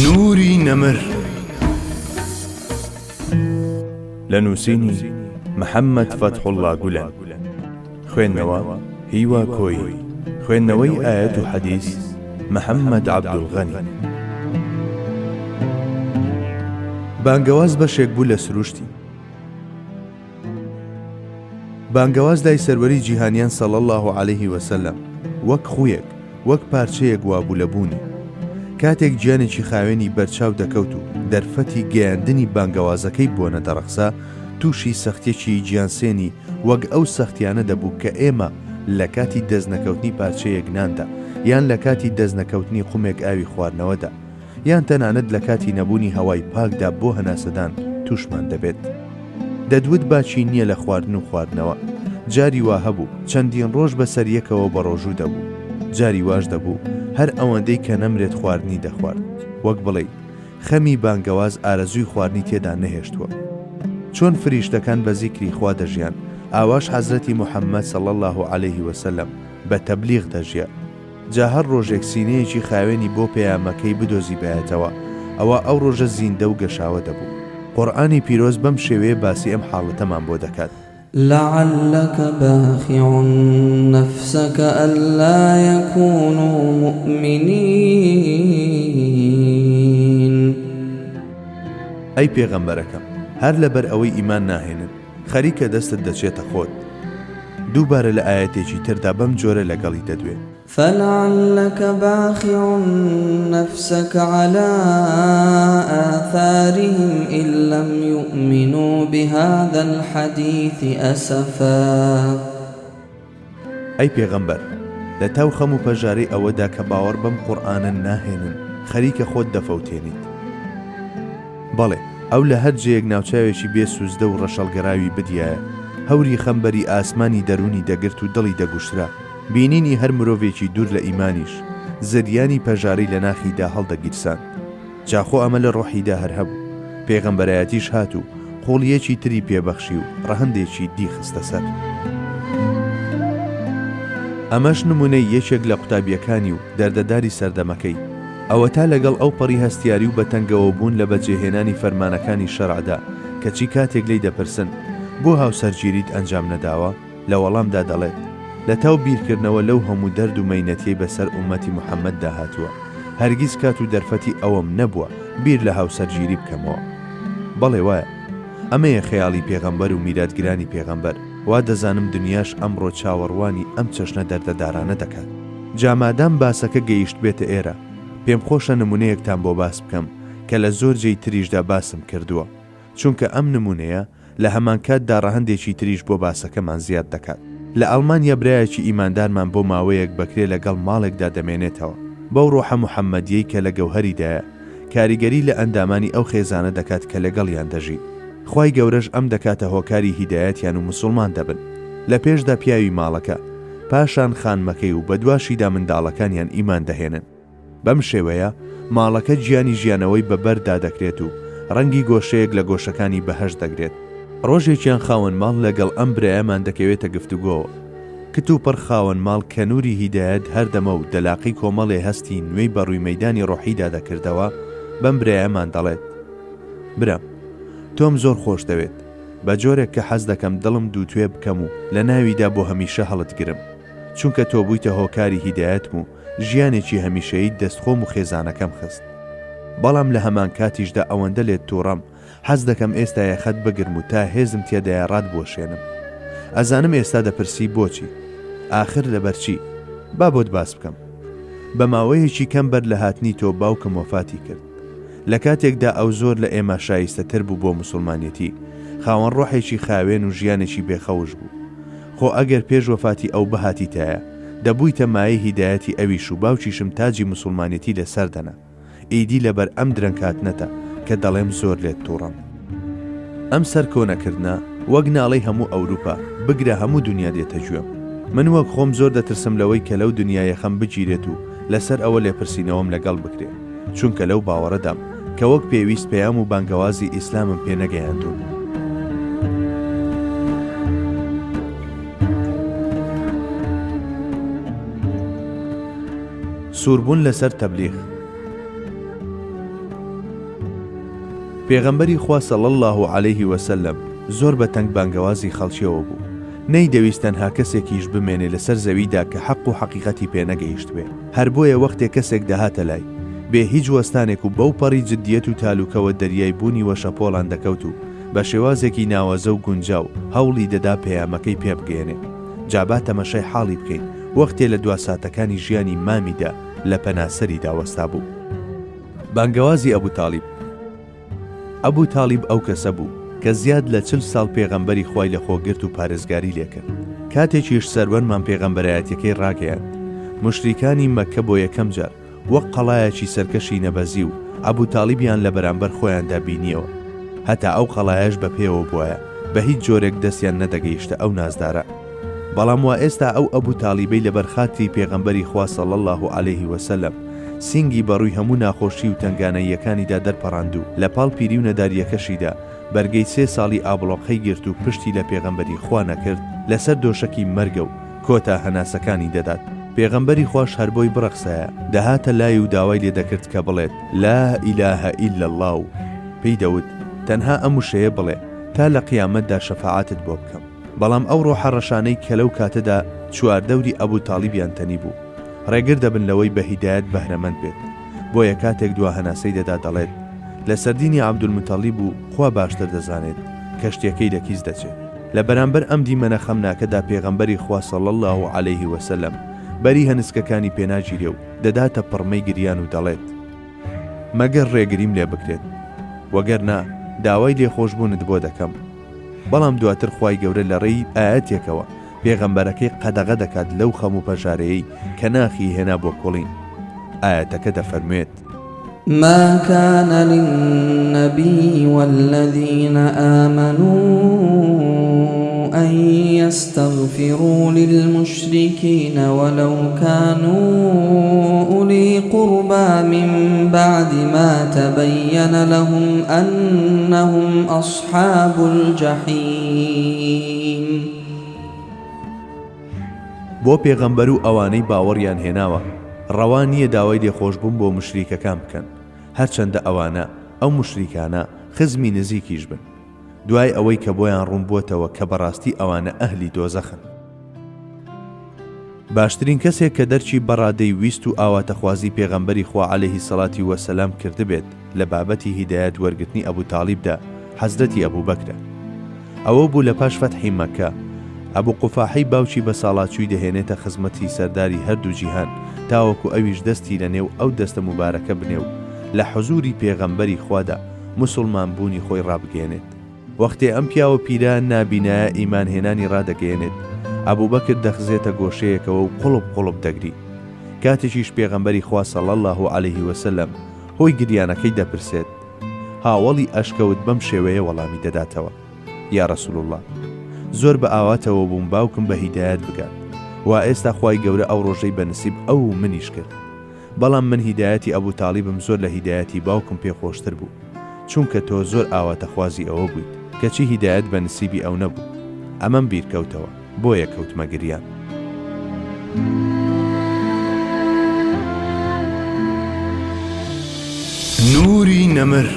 نوری نەمر لە نووسینی محەممەد فەتحوڵڵا گولەن خوێندنەوە هیوا کۆیی خوێندنەوەی ئایەت و حەدیس محەممەد عەبدولغەنی. بانگەواز بەشێک بوو لە سروشتی. بانگەواز لای سەروەری جیهانیان صلی اللە علیه وسلم وەک خوویەک، وەک پارچەیەک وابوو لە بوونی. کاتێک گیانێکی خاوێنی بەرچاو دەکەوت و دەرفەتی گەیاندنی بانگەوازەکەی بۆ نەدەڕەخسا، تووشی سەختیەکی گیانسێنی وەک ئەو سەختیانە دەبوو کە ئێمە لە کاتی دەستنەکەوتنی پارچەیەک ناندا، یان لە کاتی دەستنەکەوتنی قومێک ئاوی خواردنەوەدا، یان تەنانەت لە کاتی نەبوونی هەوای پاکدا بۆ هەناسەدان تووشمان دەبێت. دەتوت باکی نییە لە خواردن و خواردنەوە. جاری وا هەبوو چەندین ڕۆژ بەسەر یەکەوە بەڕۆژوو دەبوو. جاری واش دەبوو هەر ئەوەندەی کە نەمرێت خواردنی دەخوارد. وەک بڵێی خەمی بانگەواز ئارەزووی خواردنی تێدا نەهێشتووە. چۆن فریشتەکان بە زیکری خوا دەژیان، ئاواش حەزرەتی محمد صلی اللە علیه وسلم بە تەبلیغ دەژیا. جا هەر ڕۆژێک سینەیەکی خاوێنی بۆ پەیامەکەی بدۆزیبایەتەوە، ئەوا ئەو ڕۆژە زیندە و گەشاوە دەبوو. قورئانی پیرۆز بەم شێوەیە باسی ئەم حاڵەتەمان بۆ دەکات. لعلک باخع نفسک الا یکونوا مؤمنین. ئەی پێغەمبەرەکەم هەر لەبەر ئەوەی ئیمان ناهێنن، خەریکە دەستت دەچێتە خۆت. دووبارە لە ئایەتێکی تردا بەم جۆرە لەگەڵی دەدوێ. فلعلک باخع نفسک علی آثارهم ان لم یؤمنوا بهذا الحدیث اسفا. ئەی پێغەمبەر، لە تاو خەم و پەژارەی ئەوەدا کە باوەڕ بەم قورئانە ناهێنن، خەریکە خۆت دەفەوتێنیت. بەڵێ، ئەو لە هەر جێیەک ناوچاوێکی بێ سوزدە و ڕەشەڵگەراوی بدیایە، هەوری خەم بەری ئاسمانی دەروونی دەگرت و دڵی دەگوشرا. بینینی هەر مرۆڤێکی دوور لە ئیمانیش، زریانی پەژارەی لە ناخیدا هەڵدەگیرساند. جا خۆ ئەمە لە ڕۆحیدا هەر هەبوو. پێغەمبەرایەتیش هات و قووڵییەکی تری پێ بەخشی و ڕەهەندێکی دی خستە سەر. ئەمەش نموونەی یەکێک لە قوتابییەکانی و دەردەداری سەردەمەکەی. ئەوەتا لەگەڵ ئەوپەڕی هەستیاری و بەتەنگەوەبوون لە بەجێهێنانی فەرمانەکانی شەرعدا، کەچی کاتێک لێی دەپرسن، بۆ هاوسەرگیریت ئەنجام نەداوە؟ لە وەڵامدا دەڵێت، لەتاو بیرکردنەوە لەو هەموو دەرد و مەینەتیەی بەسەر ئوممەتی محەممەددا هاتووە، هەرگیز کات و دەرفەتی ئەوەم نەبووە بیر لە هاوسەرگیری بکەمەوە. بەڵێ وایە. ئەمەیە خەیاڵی پێغەمبەر و میراتگرانی پێغەمبەر. وا دەزانم دنیاش ئەمڕۆ چاوەڕوانی ئەم چەشنە دەردەدارانە دەکات. جا مادام باسەکە گەیشتبێتە ئێرە، پێمخۆشە نمونەیەکتان بۆ باس بکەم کە لە زۆر جێی تریشدا باسم کردووە، چونکە ئەم نمونەیە لە هەمانکاتدا ڕەهەندێکی تریش بۆ باسەکەمان زیاد دەکات. لە ئەڵمانیا برایەکی ئیماندارمان بۆ ماوەیەک بەکرێ لەگەڵ ماڵێکدا دەمێنێتەوە. بەو ڕۆحە موحەممەدیەی کە لە گەوهەریدایە، کاریگەری لە ئەندامانی ئەو خێزانە دەکات کە لەگەڵیان دەژین. خوای گەورەش ئەم دەکاتە هۆکاری هیدایەتیان و موسوڵمان دەبن. لە پێشدا پیاوی ماڵەکە، پاشان خانمەکەی و بەدواشیدا منداڵەکانیان ئیمان دەهێنن. بەم شێوەیە ماڵەکە گیانی ژیانەوەی بە بەردا دەکرێت و ڕەنگی گۆشەیەک لە گۆشەکانی بەهەشت دەگرێت. ڕۆژێکیان خاوەن ماڵ لە گەڵ ئەم برایەمان دەکەوێتە گفتوگۆوە. کت و پڕ خاوەن ماڵ کە نوری هیدایەت هەردەمە و دەلاقەی کۆمەڵێ هەستی نوێی بە ڕووی مەیدانی ڕۆحیدا دەکردەوە، بەم برایەمان دەڵێت، برام، تۆم زۆر خۆش دەوێت، بە جۆرێک کە حەز دەکەم دڵم دووتوێ بکەم و لە ناویدا بۆ هەمیشە هەڵتگرم. چونکە تۆ بوویتە هۆکاری هیدایەتم و ژیانێکی هەمیشەییت دەست خۆم و خێزانەکەم خست. بەڵام لە هەمانکاتیشدا ئەوەندە لێت توڕەم، حەز دەکەم ئێستا یەخەت بگرم و تا هێزم تێدایە ڕاتبوەشێنم. ئەزانم ئێستا دەپرسی بۆچی؟ ئاخر لەبەرچی؟ با بۆت باس بکەم. بە ماوەیەکی کەم بەر لە هاتنی تۆ باوکم وەفاتی کرد. لە کاتێکدا ئەو زۆر لە ئێمە شایستەتر بوو بۆ موسوڵمانێتی، خاوەن ڕۆحێکی خاوێن و ژیانێکی بێ خەوش بوو. خۆ ئەگەر پێش وەفاتی ئەو بهاتیتایە، دەبوویتە مایەی هیدایەتی ئەویش و باوکیشم تاجی موسوڵمانێتی لە سەر دەنا. ئیدی لەبەر ئەم درەنگ هاتنەتە کە دەڵێم زۆر لێت توڕەم. ئەم سەرکۆنەکردنە وەک ناڵەی هەموو ئەوروپا، بگرە هەموو دونیا دێتە گوێم. من وەک خۆم زۆر دەترسم لەوەی کە لەو دونیا یەخەم بگیرێت و لەسەر ئەوە لێپرسینەوەم لەگەڵ بکرێ. چونکە لەو باوەڕەدام کە وەک پێویست پەیام و بانگەوازی ئیسلامم پێ نەگەیاندوون. سووربوون لەسەر تەبلیغ. پێغەمبەری خوا صلی اللە علیه وسلم زۆر بە تەنگ بانگەوازی خەڵکیەوە بوو، نەیدەویست تەنها کەسێکیش بمێنێ لەسەر زەویدا کە حەق و حەقیقەتی پێ نەگەیشتبێ، هەر بۆیە وەختێ کەسێک دەهاتە لای، بێ هیچ وەستانێک و بەو پەڕی جدیەت و تالوکەوە دەریای بوونی وەشەپۆڵان دەکەوت و بە شێوازێکی ناوەزە و گونجاو هەوڵی دەدا پەیامەکەی پێ بگەیەنێ. جا با تەمەشای حاڵی بکەین وەختێ لە دوا ساتەکانی ژیانی مامیدا لە پەنا سەریدا وەستابوو. بانگەوازی ئەبو تاڵیب. ئەبو تاڵیب ئەو کەسە بوو کە زیاد لە 40 ساڵ پێغەمبەری خوای لە خۆ گرت و پارێزگاری لێ کرد. کاتێکیش سەروەرمان پێغەمبەرایەتیەکەی ڕاگەیاند، موشریکانی مەککە بۆ یەکەم جار وەک قەڵایەکی سەرکەشی نەبەزی و ئەبو تاڵیبیان لە بەرامبەر خۆیاندا بینیەوە. هەتا ئەو قەڵایەش بە پێوە بوایە بە هیچ جۆرێک دەستیان نەدەگەیشتە ئەو نازدارە. بەڵام وا ئێستا ئەو ئەبو تاڵیبەی لەبەر خاتری پێغەمبەری خوا صلی اللە علیه وسلم سینگی بەڕووی هەموو ناخۆشی و تەنگانەییەکانیدا دەرپەڕاند و لەپاڵ پیری و نەدارییەکەشیدا بەرگەی سێ ساڵی ئابڵۆقەی گرت و پشتی لە پێغەمبەری خوا نەکرد لەسەر دۆشەکی مەرگە و کۆتا هەناسەکانی دەدات پێغەمبەری خواش هەر بۆی بڕەخسایە دەهاتە لای و داوای لێ دەکرد کە بڵێت لا الە الا اللە و پێی دەوت تەنها ئەم وشەیە بڵێ تا لە قیامەتدا شەفاعەتت بۆ بکەم. بەڵام ئەو ڕۆحە ڕەشانەی کە لەو کاتەدا چواردەوری ئەبو تاڵیبیان تەنیبوو، ڕێگر دەبن لەوەی بە هیدایەت بەهرەمەند بێت، بۆیە کاتێک دوا هەناسەی دەدا دەڵێت، لەسەر دینی عەبدولموتەڵیب و خوا باشتر دەزانێت، کەشتیەکەی لە کیس دەچێت. لە بەرامبەر ئەم دیمەنە خەمناکەدا پێغەمبەری خوا صلی اللە علیه وسلم بەری هەنسکەکانی پێناگیرێ و دەداتە پڕمەی گریان و دەڵێت، مەگەر ڕێگریم لێ بکرێت، وەگەر نا داوای لێخۆشبوونت بۆ دەکەم. بەڵام دواتر خوای گەورە لە ڕێی ئایەتێکەوە پێغەمبەرەکەی قەدەغە دەکات لەو خەم و پەژارەیەی کە ناخی هێنا بۆ کوڵین. ئایەتەکە دەفەرموێت. ما كان للنبي والذین آمنوا أن يستغفروا للمشركين ولو كانوا أولي قربى من بعد ما تبين لهم أنهم أصحاب الجحیم. بۆ پێغەمبەر و ئەوانەی باوەڕیان هێناوە ڕەوا نییە داوای لێخۆشبوون بۆ موشریکەکان بکەن، هەرچەندە ئەوانە، ئەو موشریکانە، خزمی نزیکیش بن. دوای ئەوەی کە بۆیان ڕوون بووەتەوە کە بەڕاستی ئەوانە ئەهلی دۆزەخن. باشترین کەسێک کە دەرکی بە ڕادەی ویست و ئاواتەخوازی پێغەمبەری خوا علیه الصلوة والسلام کردبێت لە بابەتی هیدایەت وەرگرتنی ئەبو تاڵیبدا حەزرەتی ئەبو بەکرە. ئەوە بوو لە پاش فەتحی مەککە ئەبو قوفاحەی باوکی بە ساڵاچووی دەهێنێتە خزمەتی سەرداری هەردوو جیهان تاوەکو ئەویش دەستی لە نێو ئەو دەستە موبارەکە بنێ و لە حزوری پێغەمبەری خوادا موسوڵمان بوونی خۆی ڕابگەیەنێت. وەختێ ئەم پیاوە پیرە نابینایە ئیمان هێنانی ڕادەگەیەنێت، ئەبوبەکر دەخزێتە گۆشەیەکەوە و قوڵپ قوڵپ دەگری. کاتێکیش پێغەمبەری خوا صلی اللە علیه وسلم هۆی گریانەکەی دەپرسێت، هاوەڵی ئەشکەوت بەم شێوەیە وەڵامی دەداتەوە، یا رسول اللە زۆر بە ئاواتەوە بووم باوکم بە هیدایەت بگات، وا ئێستا خوای گەورە ئەو ڕۆژەی بە نسیب ئەو و منیش کرد. بەڵام من هیدایەتی ئەبو تاڵیبم زۆر لە هیدایەتی باوکم پێ خۆشتر بوو چونکە تۆ زۆر ئاواتەخوازی ئەوە بوویت کەچی هیدایەت بە نسیبی ئەو نەبوو ئەمەم بیر کەوتەوە بۆیە کەوتمە گریان. نوری نەمر.